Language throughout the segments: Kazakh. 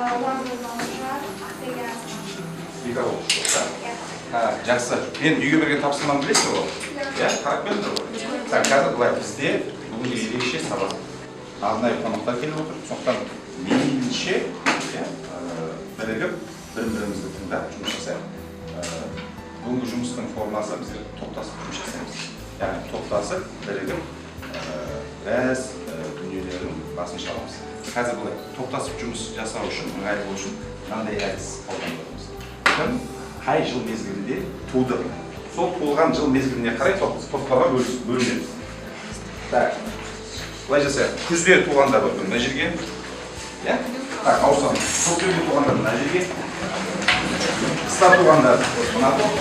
Орындаушы Ақберген Аслан. Екі оқушы, да? Жақсы. Мен үйге берген тапсырманы білесіздер ғой? Иә, қарап бердіңдер ғой. Так, қазір былай, бізде бүгінгі ерекше сабақ. Арнайы қонақтар келіп отыр. Сондықтан мейлінше, иә, бірігіп, бір-бірімізді тыңдап жұмыс жасайық. Бүгінгі жұмыстың формасы біздер топтасып жұмыс жасаймыз. Яғни топтасып, бірігіп, біраз дүниелердің басын шаламыз. Қазір былай топтасып жұмыс жасау үшін, ыңғайлы болу үшін мынандай әдіс қолданып отырмыз. Кім қай жыл мезгілінде туды? Сол туылған жыл мезгіліне қарай топтарға бөлінеміз. Так, былай жасайық. Күзде туғандар бар мына жерге. Иә? Так, ауысамыз. Көктемде туғандар мына жерге. Қыста туғандар мына топ.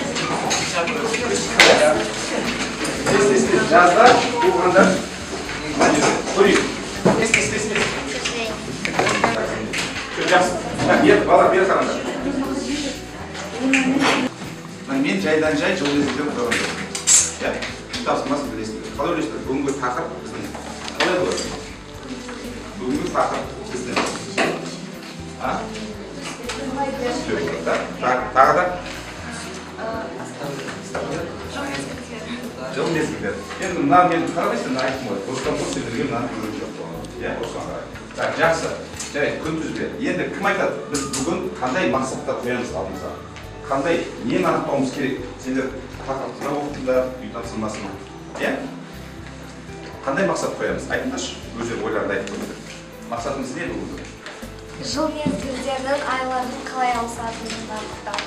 Тез, тез, тез. Жазда туғандар мына жерге. Көрейік. Тез, тез, тез, тез. Жақсы. Так, енді балалар, бері қараңдар. Мына мен жайдан жай жыл мезгілдерін қойған жоқпын. Иә? Үй тапсырмасын білесіңдер. Қалай ойлайсыздар? Бүгінгі тақырып біздің қалай болады? Бүгінгі тақырып біздің. А? Күнтізбе болады, да? Тағы да? Жыл мезгілдері. Енді мына мен қарамайсың, мына айттым ғой. Осыдан бұрын сендерге мынаны көрген жоқ болған. Иә, осыған қарай. Так, жақсы. Жарайды, күнтізбе. Енді кім айтады? Біз бүгін қандай мақсаттар қоямыз алдымызға? Қандай, нені анықтауымыз керек? Сендер тақырыпты да оқыдыңдар, үй тапсырмасын. Иә? Қандай мақсат қоямыз? Айтыңдаршы, өздері ойларыңды айтып қойыңдар. Мақсатымыз не бүгінгі? Жыл мезгілдерінің айлардың қалай ауысатынын анықтау.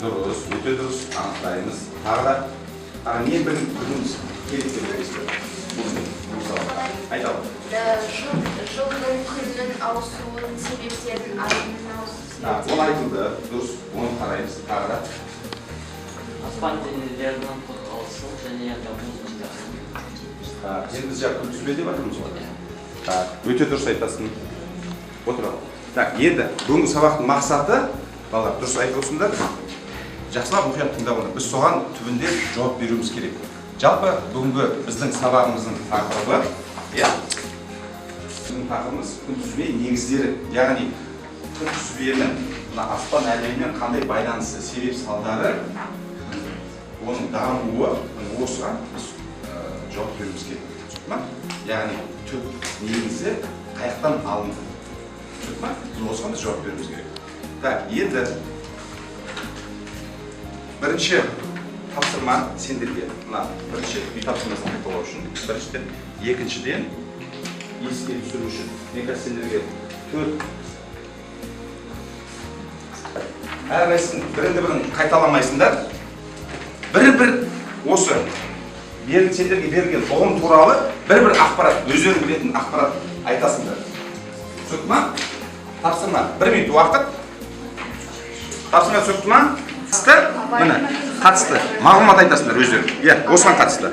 Дұрыс, өте дұрыс, анықтаймыз. Тағы да, тағы не білуіміз керек деп ойлайсыздар? Бұл салада. Айта ал. Жылдың күннің ауысуының себептерін, айының ауысу Оны айтылды, дұрыс, оны қараймыз. Тағы да. Аспан денелерінің қозғалысын және даму заңдарын. Енді біз жаңа күнтізбе деп жатырмыз ғой. Өте дұрыс айтасың. Отыр ал. Так, енді бүгінгі сабақтың мақсаты, балалар, дұрыс айтып отырсыңдар. Жақсылап мұқият тыңдап отырыңдар. Біз соған түбінде жауап беруіміз керек. Жалпы бүгінгі біздің сабағымыздың тақырыбы, иә, біздің тақырыбымыз күнтізбе негіздері, яғни күнтізбенің мына аспан әлемімен қандай байланысы, себеп салдары, оның дамуы, осыған біз жауап беруіміз керек. Түсінікті ма? Яғни түп негізі қаяқтан алынды. Түсінікті ма? Біз осыған біз жауап беруіміз керек. Так, енді бірінші тапсырма сендерге, мына бірінші үй тапсырмасын қайталау үшін, біріншіден, екіншіден еске түсіру үшін, мен қазір сендерге төрт әрқайсысын бірінді бірін қайталамайсыңдар. Бір-бір осы сендерге берілген ұғым туралы бір-бір ақпарат, өздерің білетін ақпарат айтасыңдар. Түсінікті ма? Тапсырма. 1 минут уақыт. Тапсырма түсінікті ма? Қатысты? Міне, қатысты. Мағлұмат айтасыңдар өздерің. Иә, осыған қатысты.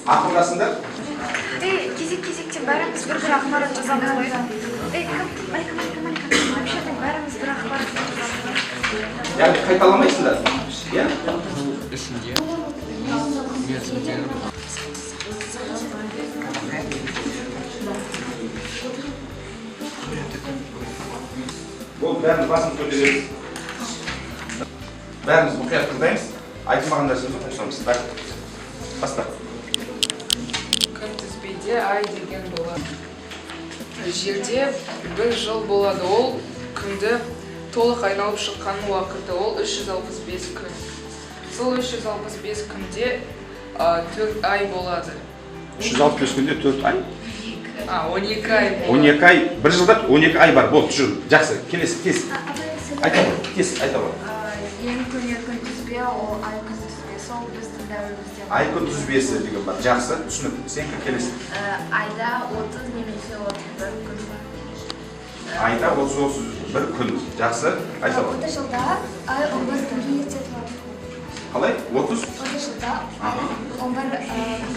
Ақылдасыңдар. Ей, кезек-кезектен бәріміз бір-бір ақпарат жазамыз ғой. Ей, кім? Малика, Малика, Малика. Вообще-то бәріміз бір ақпарат жазамыз ғой. Яғни қайталамайсыңдар. Иә? Ішінде мерзімдер. Болды, бәріміз басын көтереміз. Бәріміз мұқият тыңдаймыз. Айтылмаған нәрсемізді қосамыз. Так, баста. Күнтізбеде ай деген болады. Жерде бір жыл болады. Ол күнді толық айналып шыққан уақыты. Ол 365 күн. Сол 365 күнде 4 ай болады. 365 күнде 4 ай? 12 ай болады. 12 ай, бір жылда 12 ай бар. Болды, жүр. Жақсы, келесі, тез. Айта ғой, тез, айта ғой. Ең көне күнтізбе ол ай күнтізбесі, ол біздің дәуірімізде бар. Ай күнтізбесі деген бар. Жақсы, түсінікті. Сен кім келесі? Айда 30 немесе 31 күн бар. Айда 30-31 күн. Жақсы, айта ғой. 30 жылда ай 11 күнге ерте туады. Қалай? 30? 30 жылда ай 11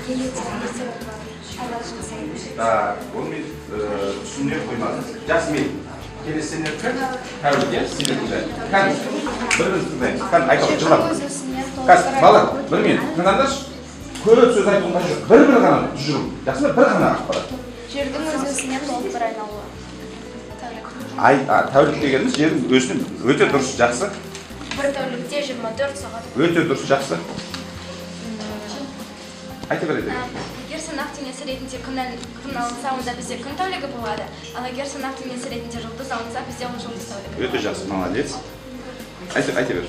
күнге ерте туады. Айлар жыл сайын. Так, оны мен түсіне қоймадым. Жақсы, мен келесі сендердікі? Тәуір, иә, сендер тыңдайық. Кән, бір-бірімізді тыңдаймыз. Кән, айта ғой, жылдам. Қазір, балалар, бір минут, тыңдаңдаршы. Көп сөз айтуға қажет жоқ. Бір-бір ғана тұжырым. Жақсы ма? Бір ғана ақпарат. Жердің өз осінен толық бір айналуы. Ай, тәулік дегеніміз жердің өзінен. Өте дұрыс, жақсы. Бір тәулікте 24 сағат. Өте дұрыс, жақсы. Айта бер, айта бер. Егер санақ денесі ретінде күн алынса, онда бізде күн тәулігі болады. Ал егер санақ денесі ретінде жұлдыз алынса, бізде ол жұлдыз тәулігі. Өте жақсы, молодец. Айта бер.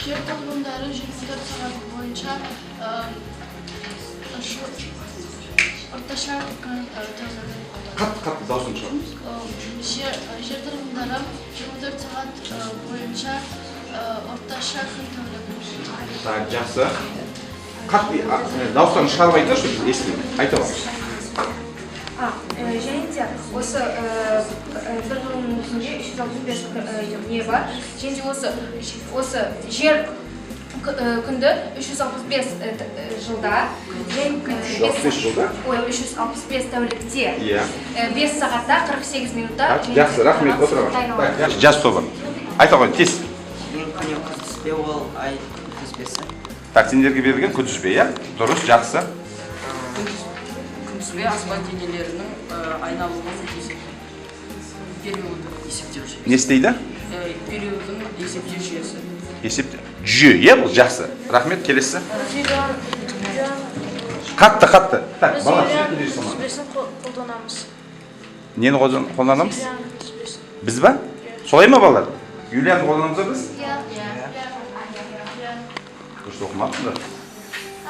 Жер тұрғындары 24 сағат бойынша орташа күн тәулігін қолданады. Қатты дауысың шығар. Жер тұрғындары 24 сағат бойынша орташа күн тәулігін қолданады. Так, жақсы. Қатты дауыстарын шығарып айтыңдаршы, біз естімейік. Айта аламыз. Және де осы бір жылдың өзінде 365 не бар. Және де осы жер күнді 365 жылда, 365 жылда? Ой, 365 тәулікте. 5 сағатта 48 минутта. Жақсы, рахмет, отыра. Жас тобы. Айта ғой, тез. Күн күнтізбе ол ай күнтізбесі. Так, сендерге берілген күнтізбе, иә? Дұрыс, жақсы. Күнтізбе аспан денелерінің айналуын периоды есептеу жүйесі. Не істейді? Периодын есептеу жүйесі. Есептеу жүйе, иә, бұл жақсы. Рахмет, келесі. Қатты, қатты. Так, бала, күнтізбесін қолданамыз. Нені қолданамыз? Біз ба? Солай ма, балалар? Юлианды қолданамыз ба біз? Иә. Дұрыс оқымапсыңдар.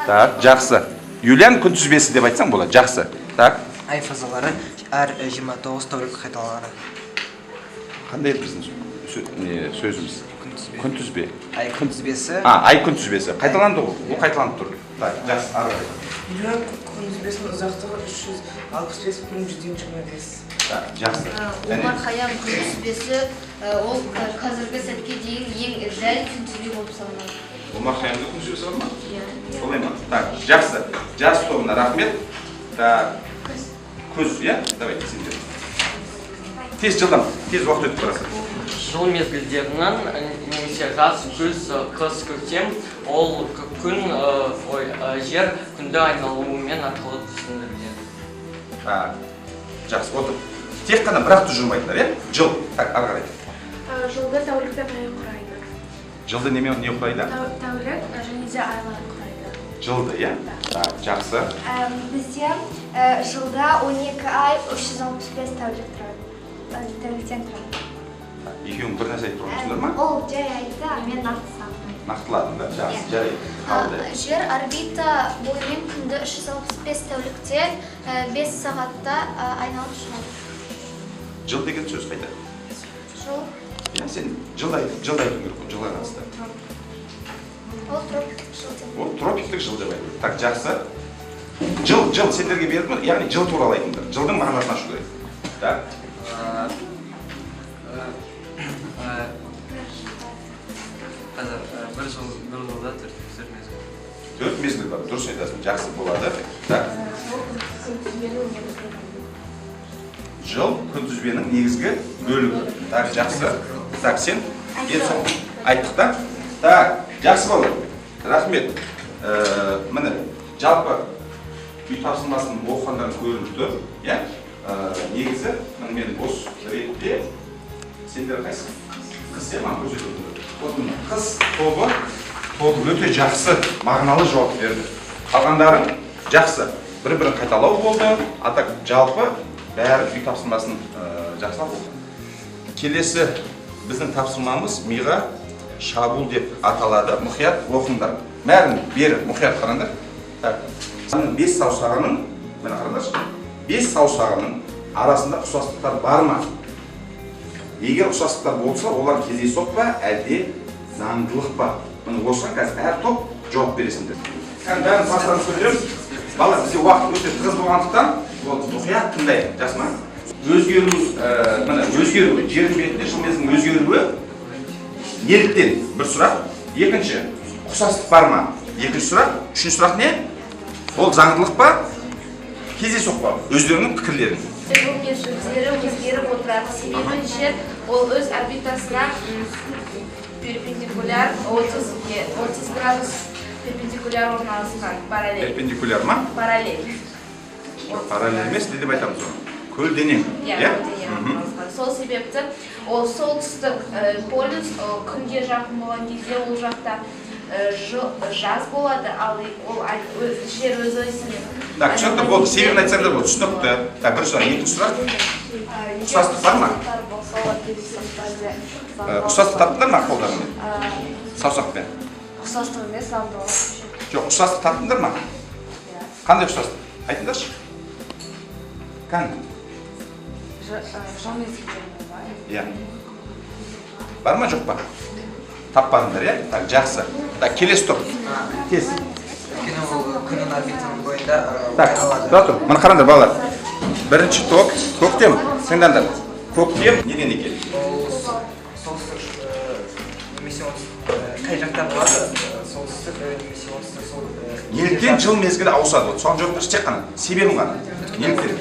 Так, жақсы. Юлиан күнтізбесі деп айтсаң болады, жақсы. Так. Ай фазалары әр 29 тәулік қайталанады. Қандай еді біздің сөзіміз? Күнтізбе. Ай күнтізбесі. Ай күнтізбесі. Қайталанды ғой. Ол қайталанып тұр. Так, жақсы, ары қарай. Юлиан күнтізбесінің ұзақтығы 365,25. Так, жақсы. Омар Хайям күнтізбесі ол қазіргі сәтке дейін ең дәл күнтізбе болып саналады. Омар Хайямның күнтізбесі бар ма? Солай ма? Так, жақсы. Жас тобына рахмет. Так, күз, иә? Давайте сендер. Тез жылдам, тез уақыт өтіп барасың. Жыл мезгілдерінің немесе жаз, күз, қыс, көктем, ол күн, ой, жер күнді айналуымен арқылы түсіндіріледі. Так, жақсы, отыр. Тек қана бір ақ тұжырым айтыңдар, иә? Жыл. Так, ары қарай. Жылды тәуліктен ай құрайды. Жылды немен не құрайды? Тәулік және де айлар құрайды. Жылды, иә? Так, жақсы. Бізде жылда 12 ай 365 тәулік тұрады. Тәуліктен тұрады. Екеуің бір нәрсе айтып тұрсыңдар ма? Ол жай айтты, а мен нақты санадым. Нақтыладың да, жақсы, жарайды. Қабылдаймын. Жер орбита бойымен күнді 365 тәулікте 5 сағатта айналып шығады. Жыл деген сөз қайда? Жыл. Иә, сен жылда айтуың керек қой, жылға қатысты. Ол тропиктік жыл деп. Ол тропиктік жыл деп айтады. Так, жақсы. Жыл сендерге бердім ғой, яғни жыл туралы айтыңдар. Жылдың мағынасын ашу керек. Так. Қазір бір жылда төрт мезгіл. Төрт мезгіл бар, дұрыс айтасың, жақсы болады. Так. Жыл күнтізбенің негізгі бөлігі. Так, жақсы. Так, сен айттық та? Так, жақсы балалар. Рахмет. Міне, жалпы үй тапсырмасын оқығандарың көрініп тұр, иә? Негізі, міне мен осы ретте сендер қайсы? Қыз, иә, маған көрсетіп отыр. Вот міне, қыз тобы өте жақсы, мағыналы жауап берді. Қалғандарың жақсы. Бір-бірін қайталау болды. А так, жалпы бәрі үй тапсырмасын жақсылап оқыды. Келесі біздің тапсырмамыз миға шабуыл деп аталады. Мұқият оқыңдар. Бәрін бері мұқият қараңдар. Так, бес саусағының, міне қараңдаршы, бес саусағының арасында ұқсастықтар бар ма? Егер ұқсастықтар болса, олар кездейсоқ па, әлде заңдылық па? Міне осыған қазір әр топ жауап бересіңдер. Кәдімгі бәрін бастан сөйлейміз. Бала, бізде уақыт өте тығыз болғандықтан, вот мұқият тыңдайық, жақсы ма? Өзгеру, міне, өзгеру, жердің бетінде жыл мезгілінің өзгеруі неліктен? Бір сұрақ. Екінші, ұқсастық бар ма? Екінші сұрақ. Үшінші сұрақ не? Ол заңдылық па? Кездейсоқ па? Өздерінің пікірлерін. Жыл мезгілдері өзгеріп отырады. Себебі жер ол өз орбитасына перпендикуляр 30 градус перпендикуляр орналасқан. Параллель. Перпендикуляр ма? Параллель. Жоқ, параллель емес, не деп айтамыз оны? Көлденең. Иә, көлденең орналасқан. Сол себепті ол солтүстік полюс күнге жақын болған кезде ол жақта жаз болады, ал ол жер өз осімен. Так, түсінікті болды. Себебін айтсаңдар болды. Түсінікті. Так, бірінші сұрақ, екінші сұрақ. Ұқсастық бар ма? Ұқсастық таптыңдар ма қолдарыңмен? Саусақпен. Ұқсастық емес, заңдылық. Жоқ, ұқсастық таптыңдар ма? Қандай ұқсастық? Айтыңдаршы. Кән. Жыл мезгілдеріне бар. Иә. Бар ма, жоқ па? Таппадыңдар, иә? Так, жақсы. Так, келесі топ. Тез. Өйткені ол күннің орбитаның бойында Так, айналады. тұра тұр. Мына қараңдар, балалар. Бірінші топ Көктем. Тыңдаңдар. Көктем неден екен? Ол солтүстік немесе оңтүстік қай жақта болады? Солтүстік немесе оңтүстік сол. Неліктен жыл мезгілі ауысады? Вот соған жауап берші, тек қана. Себебін ғана. Неліктен?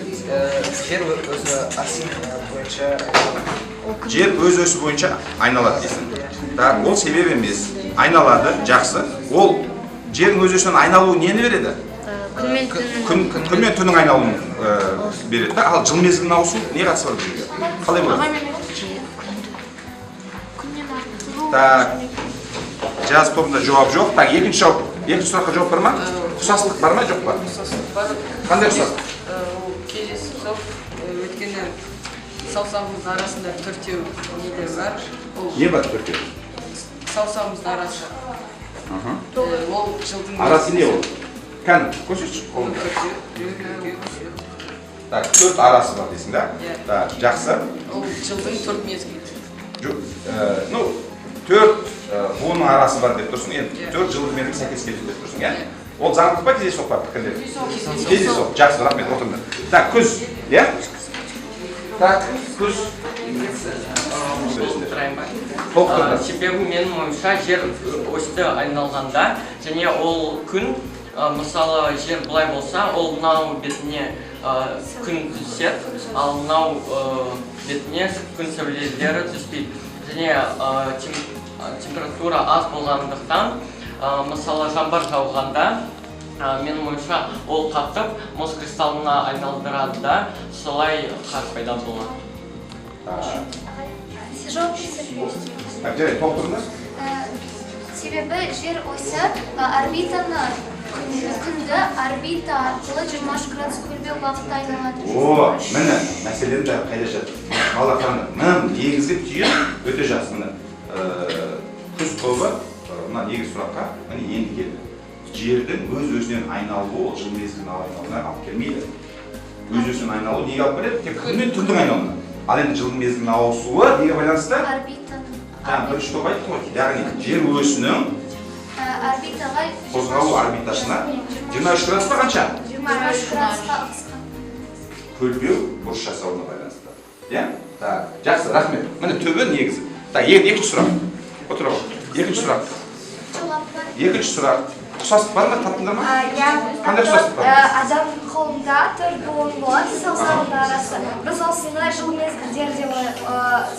Жер өзі осін бойынша. Жер өз осі бойынша айналады дейсің. Так, ол себеп емес. Айналады, жақсы. Ол жердің өз осінен айналуы нені береді? Күн мен түннің. Күн мен түннің айналуын береді. Ал жыл мезгілінің ауысуы не қатысы бар бұл жерге? Қалай болады? Так, жаз тобында жауап жоқ. Так, екінші жауап, екінші сұраққа жауап бар ма? Ұқсастық бар ма, жоқ па? Ұқсастық бар. Қандай ұқсастық? Ол кездейсоқ, өйткені саусағымыздың арасында төртеу нелер бар. Ол Не бар төртеу? Саусағымыздың арасы. Ол жылдың Арасы не ол? Кән, көрсетші қолыңды. Төртеу. Так, төрт арасы бар дейсің, да? Иә. Так, жақсы. Ол жылдың төрт мезгілі. Жоқ, ну, төрт буынның арасы бар деп тұрсың, енді Иә. 4 жылдық мезгіл сәйкес келеді деп тұрсың, иә? Иә. Ол заңдылық па, кездейсоқ па пікірлер? Кездейсоқ. Жақсы, рахмет, отырыңдар. Так, күз, иә? Так, күз. Толықтырайын ба? Толықтырыңдар. Себебі менің ойымша жер осьті айналғанда, және ол күн, мысалы, жер былай болса, ол мынау бетіне күн түседі, ал мынау бетіне күн сәулелері түспейді. Және температура аз болғандықтан, мысалы, жаңбыр жауғанда, менің ойымша, ол қатып, мұз кристаллына айналдырады да, солай қар пайда болады. Жауап берсем. Так, жарайды, толықтырыңдар. Себебі жер осі орбитаны күнді орбита арқылы 23 градус көлбеу бағытта айналады. О, міне, мәселенің бәрі қайда жатыр? Бала қараңдар, мына негізгі түйін өте жақсы. Міне, күз тобы, мына негізгі сұраққа міне енді келді. Жердің өз өзінен айналуы ол жыл мезгілінің айналуына алып келмейді. Өз өзінен айналу неге алып келеді? Тек күн мен түндің айналуына. Ал енді жылдың мезгілінің ауысуы неге байланысты? Орбитаның. Жаңа бірінші топ айтты ғой, яғни жер осінің Орбитаға қозғалу орбитасына 23 градус па қанша? 23 градусқа ығысқан. Көлбеу бұрыш жасауына байланысты. Иә? Так, жақсы, рахмет. Міне түбі негізі. Так, енді екінші сұрақ. Отыра ғой. Екінші сұрақ. Жауап бар. Екінші сұрақ. Ұқсастық бар ма, таптыңдар ма? Иә. Қандай ұқсастық бар? Адам қолында төрт буын болады, саусағының арасы. Біз осыны жыл мезгілдері деп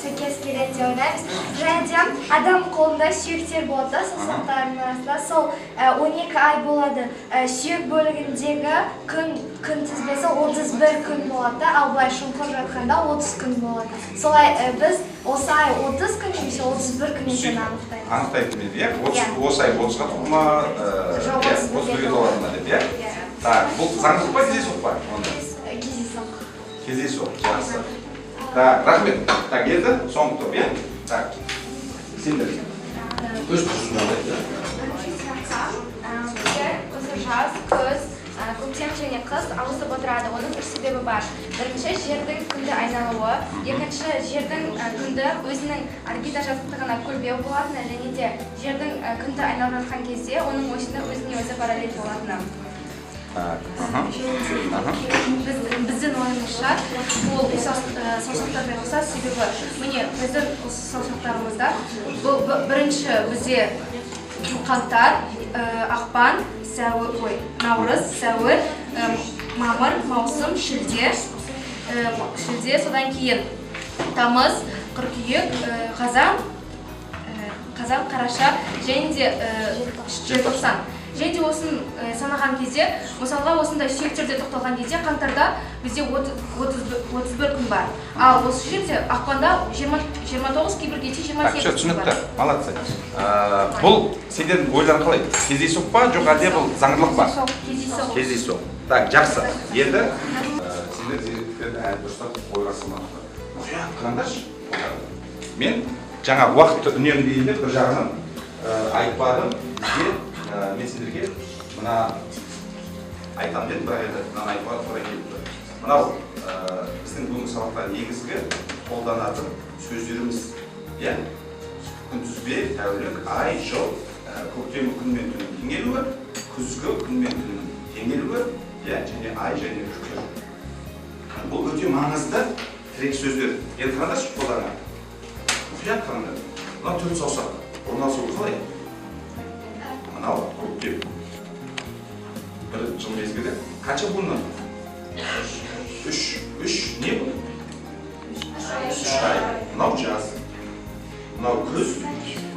сәйкес келеді деп ойлаймыз. Және де адам қолында сүйектер болады да, саусақтарының арасында. Сол 12 ай болады. Сүйек бөлігіндегі күн тізбесі 31 күн болады да, ал былай шұңқыр жатқанда 30 күн болады. Солай біз осы ай 30 күн немесе 31 күн екенін анықтаймыз. Анықтайтын еді, иә? Иә. Осы ай 30-ға толды ма, Жоқ, иә, 31-ге 31-ге толады ма деп, иә? Иә. Так, бұл заңдылық па, кездейсоқ па? Онда? Кездейсоқ. Кездейсоқ, жақсы. Так, рахмет. Так, енді соңғы топ, иә? Так, сендер. Өз тұжырымдарды айт, иә? Бірінші сұраққа, бізде осы жаз, күз, көктем және қыс ауысып отырады. Оның үш себебі бар. Бірінші, жердің күнді айналуы. Екінші, жердің күнді өзінің орбита жазықтығына көлбеу болатыны, және де жердің күнді айналып жатқан кезде оның осіні өзіне өзі параллель болатыны. Біздің ойымызша ол саусақтармен ұқсас, себебі міне біздің осы саусақтарымызда бұл бірінші бізде қаңтар, ақпан, сәуір, ой, наурыз, сәуір, мамыр, маусым, шілде, содан кейін тамыз, қыркүйек, қазан, қараша және де желтоқсан. Және де осын санаған кезде, мысалға осындай сүйектерде тоқталған кезде қаңтарда бізде 31 күн бар. Ал осы жерде ақпанда 29, кейбір кезде 28 күн бар. Түсінікті, молодцы. Бұл сендердің ойларың қалай? Кездейсоқ па, жоқ әлде бұл заңдылық па? Кездейсоқ. Кездейсоқ. Так, жақсы. Енді сендер зерттіктерді әлі дұрыстап ойға салмадыңдар. Мұқият қараңдаршы. Мен жаңа уақытты үнемдейін деп бір жағынан айтпадым. Бізге мен сендерге мына айтамын дедім, бірақ енді мынаны айтуға тура келіп тұр. Мынау біздің бүгінгі сабақта негізгі қолданатын сөздеріміз, иә? Күнтізбе, тәулік, ай, жыл, көктемгі күн мен түннің теңелуі, күзгі күн мен түннің теңелуі, иә, және ай және үркер. Бұл өте маңызды тірек сөздер. Енді қараңдаршы қолдарыңа. Мұқият қараңдар. Мынау төрт саусақ. Орналасуы қалай? Мынау көктем. Бір жыл мезгілі. Қанша буыннан? Үш. Үш не бұл? Үш ай. Мынау жаз. Мынау күз.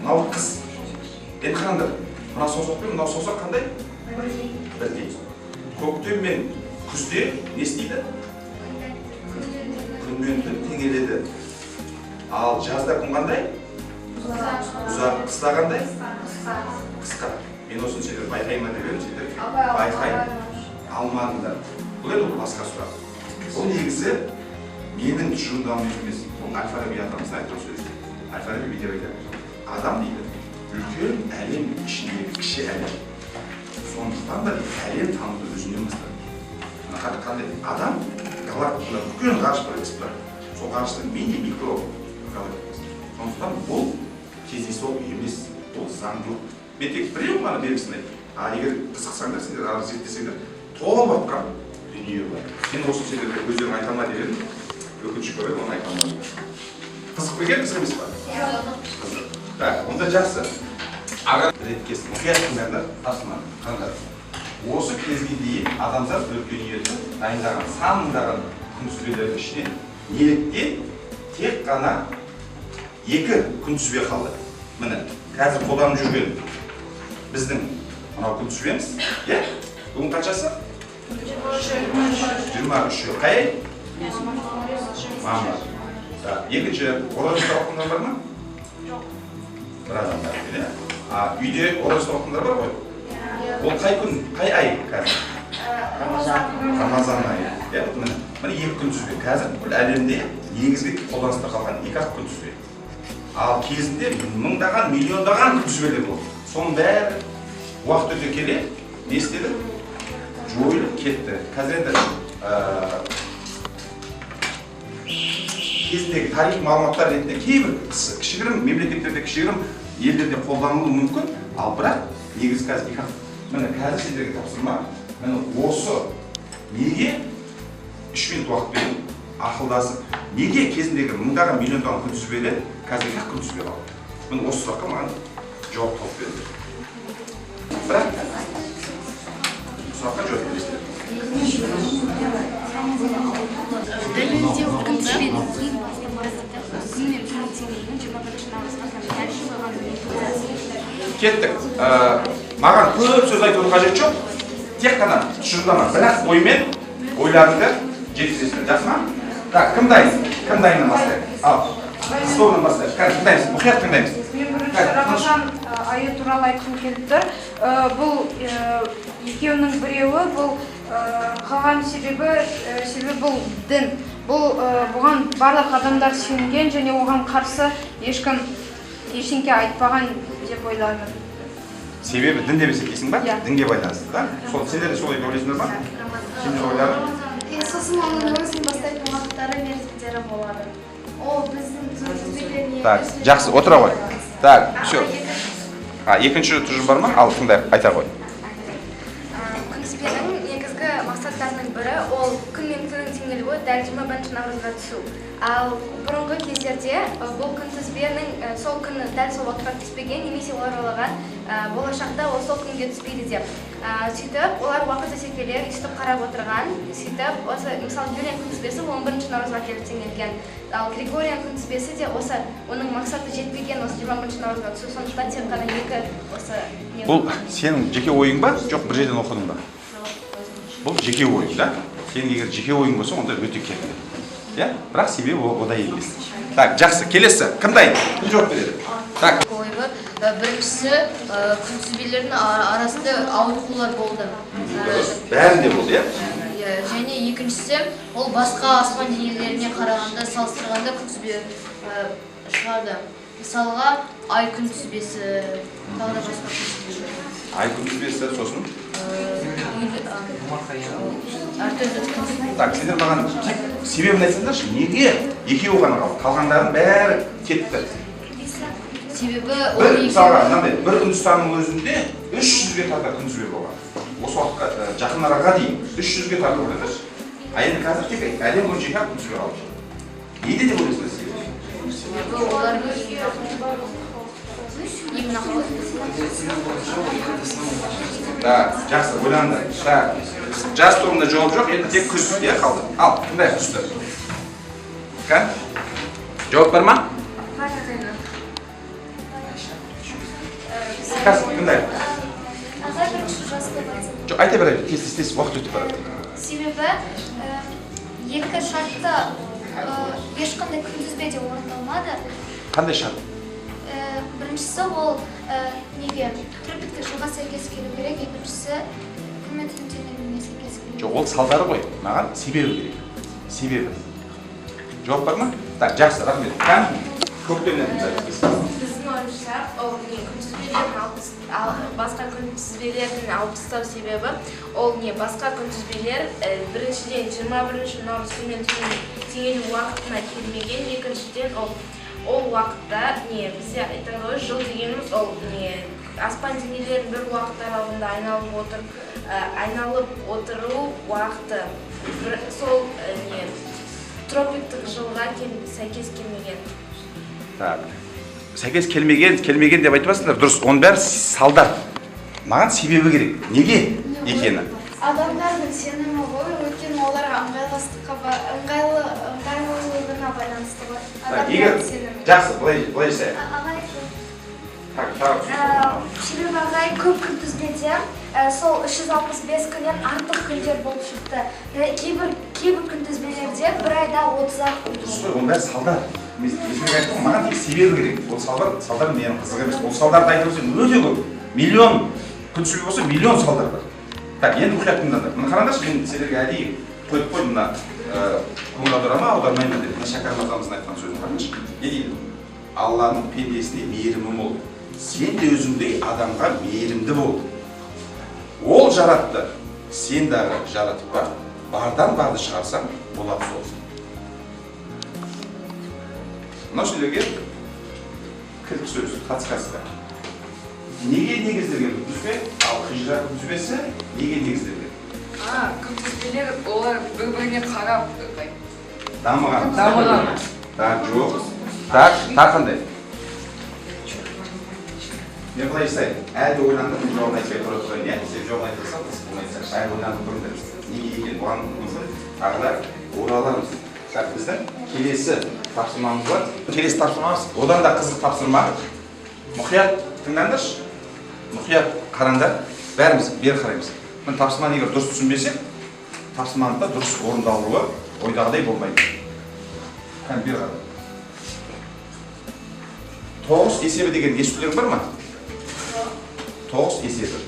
Мынау қыс. Енді қараңдар. Мынау саусақ пен мынау саусақ қандай? Бірдей. Көктем мен күзде не істейді? Күн мен түн теңеледі. Ал жазда күн қандай? Ұзақ. Қыста қандай? Қысқа. Мен осыны сендер байқай ма деп едім, сендер байқай алмадыңдар. Бұл енді ол басқа сұрақ. Бұл негізі менің тұжырымдауым емес. Бұл Әл-Фараби атамыздың айтқан сөзі. Әл-Фараби бүйтіп айтады. Адам дейді, үлкен әлем ішіндегі кіші әлем. Сондықтан да әлем тануды өзінен бастады. Мына қандай адам галактикада үлкен ғарыш бар емес пе? Сол ғарыштың мини-микро галактикасы. Сондықтан бұл кездейсоқ емес, бұл заңдылық. Мен тек біреу ғана белгісін айттым. А егер қызықсаңдар, сендер ары зерттесеңдер, толып жатқан дүние бар. Мен осы сендерге өздерің айта алмай деп едім. Өкінішке орай оны айта алмадым. Қызық па екен, қызық емес па? Қызық. Так, онда жақсы. Аға ретке мұқият тыңдаңдар, тапсырманы қараңдар. Осы кезге дейін адамзат өркениеті дайындаған сан мыңдаған күнтізбелердің ішінен неліктен тек қана екі күнтізбе қалды. Міне, қазір қолданып жүрген біздің мынау күнтізбеміз, иә? Бүгін қаншасы? 23-і. Қай ай? Мамыр. Так, екінші, ораза ұстап бар ма? Жоқ. Бір адам бар екен, иә? А үйде ораза ұстап бар ғой? Ол қай күн, қай ай қазір? Рамазан айы. Иә, міне, міне екі күнтізбе. Қазір бүкіл әлемде негізгі қолданыста қалған екі-ақ күнтізбе. Ал кезінде мыңдаған, миллиондаған күнтізбелер болды. Соның бәрі уақыт өте келе не істеді? Жойылып кетті. Қазір енді кезіндегі тарихи мағлұматтар ретінде кейбір кішігірім мемлекеттерде, кішігірім елдерде қолданылуы мүмкін, ал бірақ негізі қазір екі-ақ. Міне қазір сендерге тапсырма, міне осы неге 3 минут уақыт беріп, ақылдасып, неге кезіндегі мыңдаған, миллиондаған күнтізбелер қазір екі-ақ күнтізбе қалды? Міне осы сұраққа маған жауап тауып беріңдер. Бірақ сұраққа жауап бересіздер. Дәлелдеу күнтізбенің ең басты мақсаты күн мен түннің теңелуін 21 наурызға қойған. Кеттік. Маған көп сөз айтудың қажеті жоқ. Тек қана тұжырымдама, бірақ оймен ойларыңды жеткізесіңдер. Жақсы ма? Так, кім дайын? Кім дайыннан бастайық? Ал, столынан бастайық. Қазір тыңдаймыз, мұқият тыңдаймыз. Мен бірінші Рамазан айы туралы айтқым келіп тұр. Бұл екеуінің біреуі, бұл қалған себебі бұл дін. Бұл бұған барлық адамдар сенген және оған қарсы ешкім ештеңе айтпаған деп ойлаймын. Себебі дін деп есептейсің ба? Дінге байланысты, да? Сол сендер де солай ойлайсыңдар ма? Сендер ойларың? Сосын оның өзін бастайтын уақыттары, мерзімдері болады. Ол біздің күнтізбелеріне. Так, жақсы, отыра ғой. Так, все. А, екінші тұжырым бар ма? Ал, тыңдайық, айта ғой. Күнтізбенің негізгі мақсаттарының бірі ол күн мен түннің теңелуі, дәл 21 наурызға түсу. Ал бұрынғы кездерде бұл күнтізбенің сол күні дәл сол уақытқа түспеген, немесе олар ойлаған болашақта ол сол күнге түспейді деп. Сөйтіп олар уақыт өте келе өйстіп қарап отырған. Сөйтіп осы мысалы Юлиан күнтізбесі 11 наурызға келіп теңелген. Ал Григориан күнтізбесі де осы оның мақсаты жетпеген, осы 21 наурызға түсу. Сондықтан тек қана екі осы не. Бұл сенің жеке ойың ба? Жоқ, бір жерден оқыдың ба? Бұл жеке ойың, да? Сенің егер жеке ойың болса, онда өте керемет. Иә? Бірақ себебі одай емес. Так, жақсы, келесі. Кім дайын? Кім жауап береді? Так. Ойы біріншісі күнтізбелердің арасында ауытқулар болды. Бәрінде болды, иә? Және екіншісі, ол басқа аспан денелеріне қарағанда салыстырғанда күнтізбе шығарды. Мысалға, ай күнтізбесі, тағы да басқа күнтізбелер. Ай күнтізбесі, сосын? Әртүрлі күнтізбе. Так, сендер маған тек себебін айтсаңдаршы, неге екеуі ғана қалды? Қалғандарының бәрі кетті. Себебі бір, ол мысалға, мынандай бір Үндістанның өзінде 300-ге тарта күнтізбе болған. Осы уақытқа жақын араға дейін 300-ге тарта ойлаңдаршы. А енді қазір тек әлем бойынша екі күнтізбе қалды. Неде деп ойлайсыңдар себебі? Себебі олар именно. Так, жақсы, ойланды. Так, жаз тобында жауап жоқ, енді тек күз, иә, қалды. Ал, тыңдайық күзді. Кән? Жауап бар ма? Қазір, тыңдайық. Ағай, бірінші жаз деп айтсын. Жоқ, айта бер, тез, тез, тез, уақыт өтіп барады. Себебі екі шартты ешқандай күнтізбе де орындалмады. Қандай шарт? Біріншісі ол неге тропиктік жылға сәйкес келу керек, екіншісі күн мен түн теңелуіне сәйкес келу керек. Жоқ, ол салдары ғой. Маған себебі керек. Себебі. Жауап бар ма? Так, жақсы, рахмет. Кән, көктемнен тыңдайық. Біздің ойымызша, ол не күнтізбелердің басқа күнтізбелердің алып тастау себебі, ол не басқа күнтізбелер біріншіден 21 наурыз күн мен түннің теңелу уақытына келмеген, екіншіден ол уақытта не бізде айтады ғой, жыл дегеніміз ол не аспан денелерінің бір уақыт аралығында айналып отыру уақыты сол не тропиктік жылға сәйкес келмеген. Так. Сәйкес келмеген деп айтып жатсыңдар, дұрыс, оның бәрі салдар. Маған себебі керек. Неге екені? Адамдардың сенімі ғой, өйткені оларға ыңғайлылығына байланысты ғой. Егер жақсы, былай жасайық. Ағай, Так, тағы. Себебі ағай көп күнтізбеде сол 365 күннен артық күндер болып шықты. Кейбір күнтізбелерде бір айда 30-ақ күн. Дұрыс қой, оның бәрі салдар. Мен есіме айттым, маған тек себебі керек. Ол салдар менің қызық емес. Ол салдарды айтып отырсам өте көп. Миллион күнтізбе болса, миллион салдар бар. Так, енді мұқият тыңдаңдар. Мына қараңдаршы, мен сендерге әдейі қойып қойдым мына көңіл аудара ма, аудармай ма деп. Мына Шәкәрім атамыздың айтқан сөзін қараңдаршы. Не дейді? Алланың пендесіне мейірімі мол. Сен де өзіңдей адамға мейірімді бол. Ол жаратты, сен дағы жаратып бар. Бардан барды шығарсаң, болады сол. Мынау сендерге кілт сөз, подсказка. Неге негізделген күнтізбе? Ал хижра күнтізбесі неге негізделген? Күнтізбелер олар бір-біріне қарап дамыған. Дамыған. Так, жоқ. Так, тағы қандай? Мен былай жасайын. Әлі ойландым, мен жауабын айтпай тұра тұрайын, иә? Сен жауабын айта салсаң, қызық болмайтын сияқты. Әлі ойланып тұрыңдар. Неге екенін бұған мүмкін тағы да ораламыз. Так, біздің келесі тапсырмамыз бар. Келесі тапсырмамыз одан да қызық тапсырма. Мұқият тыңдаңдаршы. Мұқият қараңдар. Бәріміз бері қараймыз. Міне тапсырманы егер дұрыс түсінбесек, тапсырманың да дұрыс орындалуы ойдағыдай болмайды. Кәне бері қара. 9 есебі деген естулерің бар ма? 9 есебі.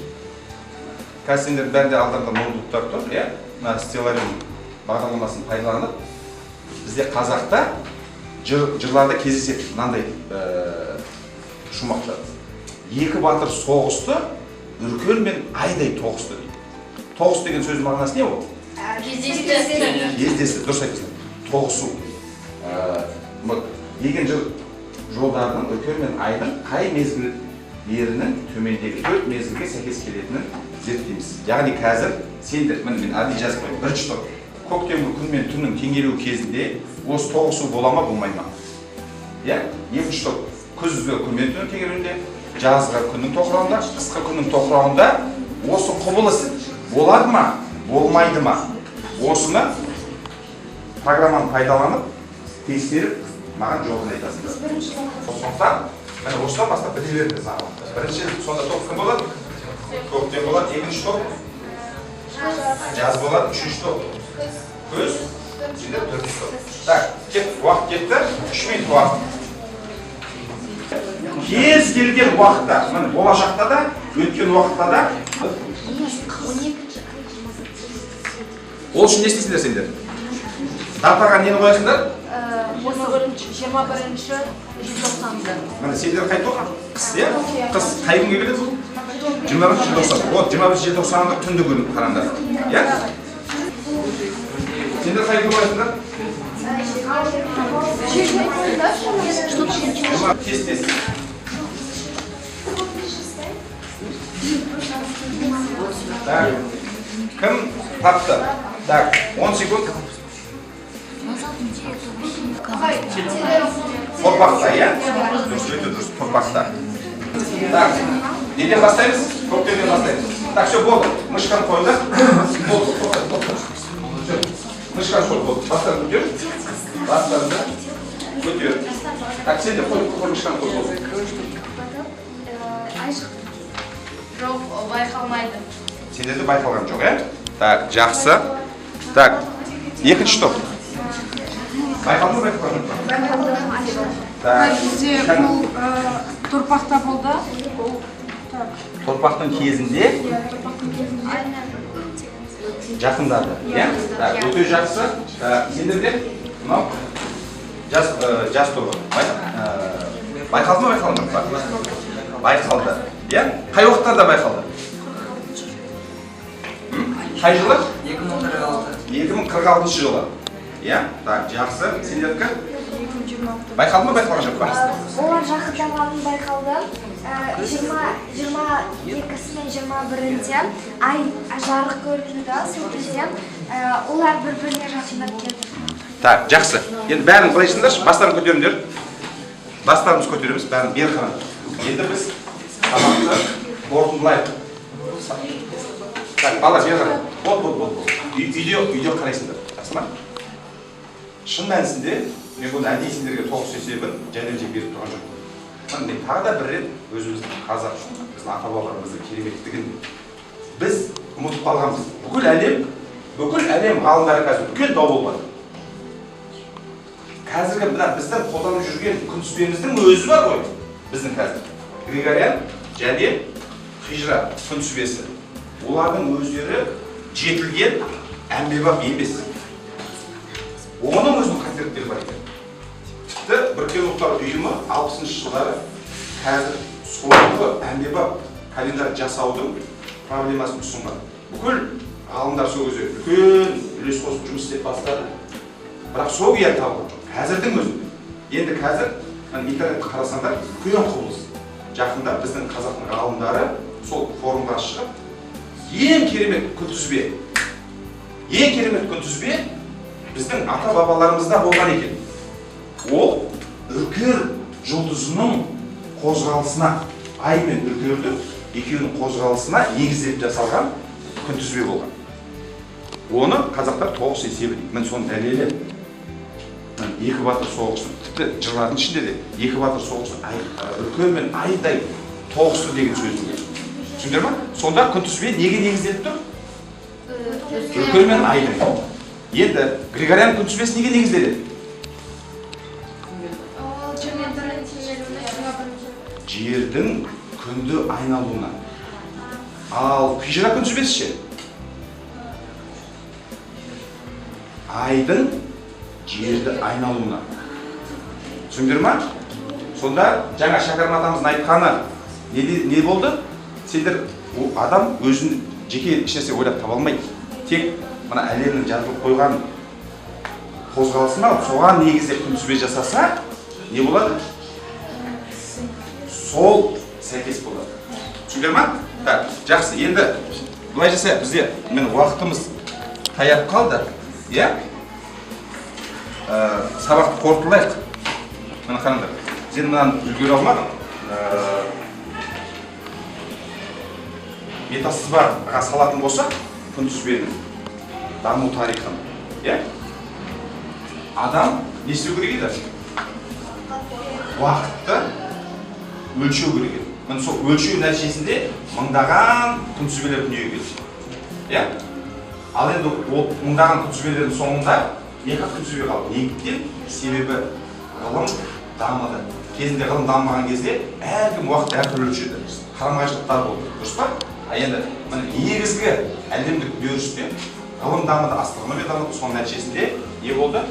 Қазір сендер бәрінде алдарында ноутбуктар тұр, иә? Мына Stellarium бағдарламасын пайдаланып, бізде қазақта жырларда кездеседі мынандай шумақтар. Екі батыр соғысты, үркер мен айдай тоғысты дейді. Тоғыс деген сөздің мағынасы не ол? Кездесті. Кездесті, дұрыс айтасың. Тоғысу. Деген жыр жолдарының үркер мен айдың қай мезгілдерінің төмендегі 4 мезгілге сәйкес келетінін зерттейміз. Яғни қазір сендер, міне мен әдейі жазып қойдым, бірінші топ. Көктемгі күн мен түннің теңелуі кезінде осы тоғысу бола ма, болмай ма? Иә? Екінші топ күзгі күн мен түннің теңелуінде, жазғы күннің тоқырауында, қысқы күннің тоқырауында осы құбылыс болады ма, болмайды ма? Осыны программаны пайдаланып, тексеріп, маған жауабын айтасыңдар. Сондықтан, міне осыдан бастап біте беріңдер заңдылықты. Бірінші сонда топ кім болады? Көктем болады, екінші топ жаз болады, үшінші топ күз, енді төртінші топ. Так, уақыт кетті, 3 минут уақыт. Кез келген уақытта, міне болашақта да, өткен уақытта да. Ол үшін не істейсіңдер сендер? Датаға нені қоясыңдар? 21 желтоқсанда. Міне сендер қай топ? Қыс, иә? Қыс қай күнге келеді бұл? 21 желтоқсан. Вот 21 желтоқсанды түнді күн қараңдар. Иә? Сендер қай күнге қоясыңдар? Тез, тез. Так, кім тапты? Так, 10 секунд. Торпақта, иә? Дұрыс, өте дұрыс, торпақта. Так, неден бастаймыз? Көктемнен бастаймыз. Так, все, болды. Мышканы қойыңдар. Болды, болды. Все, мышканы қой, болды. Бастарын көтер. Бастарыңды көтер. Так, сен де қой, мышканы қой, болды. Жоқ, байқалмайды. Сендерде байқалған жоқ, ә? Так, жақсы. Так, екінші топ. Байқалды ма, байқалған жоқ па? Так, бізде бұл торпақта болды. Торпақтың кезінде жақындады, иә? Так, өте жақсы. Сендерде мынау жас тобы. Байқалды ма, байқалған жоқ па? Байқалды, иә? Қай уақыттарда байқалды? Қай жылы? 2046. 2046 жылы. Иә? Так, жақсы. Сендердікі? Байқалды ма, байқалған жоқ па? Олар жақындағанын байқалды. 22-сі мен 21-інде ай жарық көрінді, сол кезде олар бір-біріне жақындап кетті. Так, жақсы. Енді бәрін былай жасаңдаршы, бастарын көтеріңдер. Бастарымызды көтереміз, бәрін бері қараңдар. Енді біз сабақты қорытындылайық. Так, бала бері қарай. Бол, бол, бол. Үйде қарайсыңдар. Жақсы ма? Шын мәнісінде мен бұны әдейі сендерге тоғыз есебін жайдан-жай беріп тұрған жоқпын. Міне тағы да бір рет өзіміздің қазақ, біздің ата-бабаларымыздың кереметтігін біз ұмытып қалғанбыз. Бүкіл әлем ғалымдары қазір үлкен дау болып жатыр. Қазіргі мына біздің қолданып жүрген күнтізбеміздің өзі бар ғой. Біздің қазір Григориан және Хижра күнтізбесі. Олардың өздері жетілген әмбебап емес. Оның өзінің қателіктері бар екен. Тіпті Біріккен Ұлттар Ұйымы 60-шы жылдары қазір соңғы әмбебап календарь жасаудың проблемасын ұсынған. Бүкіл ғалымдар сол кезде үлкен үлес қосып жұмыс істеп бастады. Бірақ сол күйі табылған жоқ. Қазірдің өзінде. Енді қазір интернетті қарасаңдар үлкен құбылыс. Жақында біздің қазақтың ғалымдары сол форумға шығып, ең керемет күнтізбе біздің ата-бабаларымызда болған екен. Ол үркер жұлдызының қозғалысына, ай мен үркердің екеуінің қозғалысына негізделіп жасалған күнтізбе болған. Оны қазақтар тоғыс есебі дейді. Міне соның дәлелі. Екі батыр соғысы, тіпті жырлардың ішінде де екі батыр соғысы үркер мен айдай тоғысты деген сөз бар. Түсіндіңдер ма? Сонда күнтізбе неге негізделіп тұр? Үркер мен айдың. Енді Григориан күнтізбесі неге негізделеді? Жердің күнді айналуына. Ал хижра күнтізбесі ше? Айдың жерді айналуына. Түсіндіңдер ма? Сонда жаңа Шәкәрім атамыздың айтқаны не болды? Сендер адам өзін жеке ешнәрсе ойлап таба алмайды. Тек мына әлемнің жазылып қойған қозғалысына соған негіздеп күнтізбе жасаса, не болады? Сол сәйкес болады. Түсіндіңдер ма? Так, жақсы. Енді былай жасайық, бізде міне уақытымыз таяп қалды. Иә? Сабақты қорытындылайық. Міне қараңдар. Біз енді мынаны үлгере алмадық. Метасызбаға салатын болсақ, күнтізбенің даму тарихын, иә? Адам не істеу керек еді? Уақытты өлшеу керек еді. Міне сол өлшеу нәтижесінде мыңдаған күнтізбелер дүниеге келді. Иә? Ал енді ол мыңдаған күнтізбелердің соңында екі күнтізбе қалды. Неліктен? Себебі ғылым дамыды. Кезінде ғылым дамымаған кезде әркім уақытты әртүрлі өлшеді. Қарама-қайшылықтар болды. Дұрыс па? А енді міне негізгі әлемдік үдерісте ғылым дамыды, астрономия дамыды, соның нәтижесінде не болды?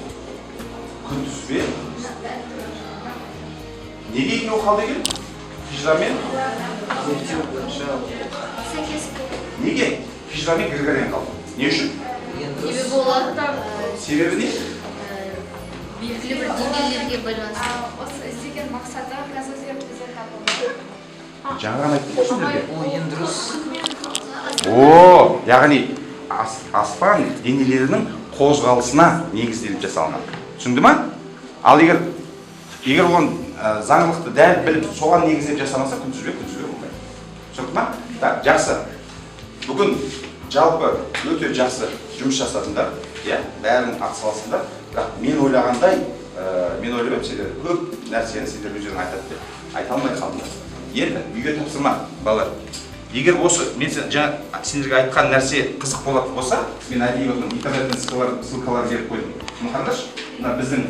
Күнтізбе неге екеуі қалды екен? Хижра мен неге? Хижра мен Григориан қалды. Не үшін? Себебі олар себебі не? Белгілі бір деңгейлерге байланысты. Осы іздеген мақсаты қазір бізде табылды. Жаңа ғана айттым ғой сендерге. Ол ең дұрыс. О, яғни аспан денелерінің қозғалысына негізделіп жасалынған. Түсінді ма? Ал егер оған заңдылықты дәл біліп, соған негіздеп жасамаса, күнтізбе болмайды. Түсінді ма? Так, жақсы. Бүгін жалпы өте жақсы жұмыс жасадыңдар, иә, бәрін атсаласыңдар. Бірақ мен ойлағандай, мен ойлап едім, сендер көп нәрсені сендер өздерің айтады деп айта алмай қалдыңдар. Енді үйге тапсырма, балалар. Егер осы мен жаңа сендерге айтқан нәрсе қызық болатын болса, мен әдейі отырмын, интернеттен ссылкалар беріп қойдым. Мына қараңдаршы, мына біздің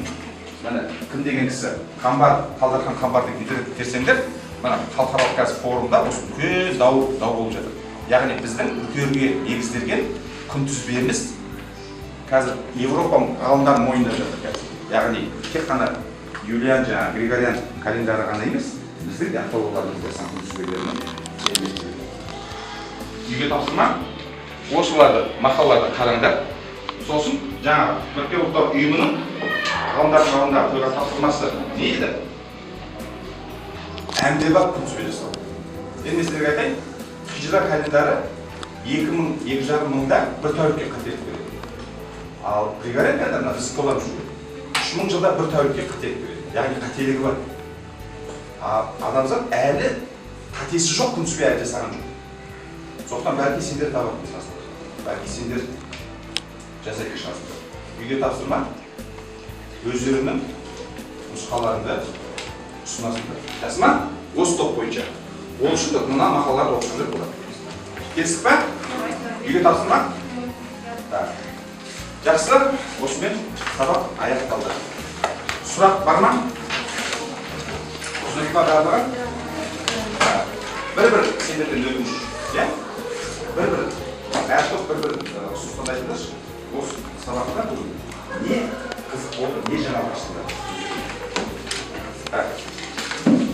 міне кім деген кісі, Қамбар, Қалдархан Қамбар деп интернетте терсеңдер, мына халықаралық қазір форумда осы үлкен дау болып жатыр. Яғни біздің үркерге негізделген күнтізбеміз қазір Европа ғалымдары мойындап жатыр қазір. Яғни тек қана Юлиан жаңа Григориан календары ғана емес, біздің де ата-бабаларымыз жасаған күнтізбелерінің. Үйге тапсырма, осыларды мақалаларды қараңдар. Сосын жаңа Біріккен Ұлттар Ұйымының ғалымдардың алдында қойған тапсырмасы не еді? Әмбебап күнтізбе жасау. Енді мен сіздерге айтайын, хижра календары 2000-2500 мыңда бір тәулікке қателік береді. Ал Григориан календарына біз қолданып жүрген 3000 жылда бір тәулікке қателік береді. Яғни қателігі бар. Адамзат әлі қатесі жоқ күнтізбе әлі жасаған жоқ. Сондықтан бәлки сендер табатын шығарсыңдар. Бәлки сендер жасайтын шығарсыңдар. Үйге тапсырма, өздерінің нұсқаларыңды ұсынасыңдар. Жақсы ма? Осы топ бойынша. Ол үшін де мына мақалаларды оқысаңдар болады. Келістік па? Үйге тапсырма? Так. Жақсы, осымен сабақ аяқталды. Сұрақ бар ма? Түсінікті ма барлығы? Бір-бір сендерден өтініш, иә? Бір-бір, әр топ бір-бір ұсыныстан айтыңдаршы. Осы сабақта бүгін не қызық болды, не жаңалық аштыңдар? Так.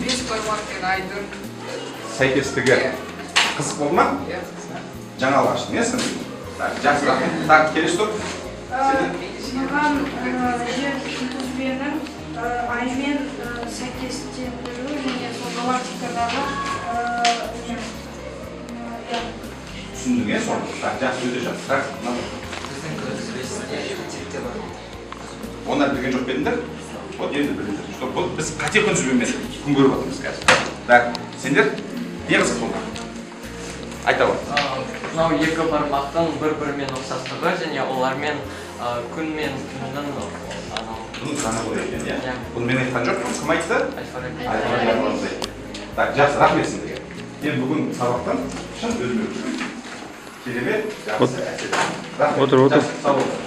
Бес бармақ пен айдың сәйкестігі қызық болды ма? Иә. Жаңалық аштың, иә сен? Так, жақсы, рахмет. Так, келесі топ. Маған жер күнтізбенің аймен сәйкестендіру және сол галактикадағы түсіндің, иә, соны? Так, жақсы, өте жақсы. Так, Біздің күнтізбесінде қателіктер бар. Оны әлі білген жоқ па едіңдер? Вот енді білдіңдер. Что бұл біз қате күнтізбемен күн көріп отырмыз қазір. Так, сендер не қызық болды? Айта ғой. Мынау екі бармақтың бір-бірімен ұқсастығы және олармен күн мен түннің Бұның заңы бар екен, иә? Бұны мен айтқан жоқпын, кім айтты? Әл-Фараби. Әл-Фараби. Так, жақсы, рахмет сендерге. Мен бүгін сабақтан шын өзіме керемет, жақсы әсер. Рахмет. Отыр, отыр. Жақсы, сау болыңыздар.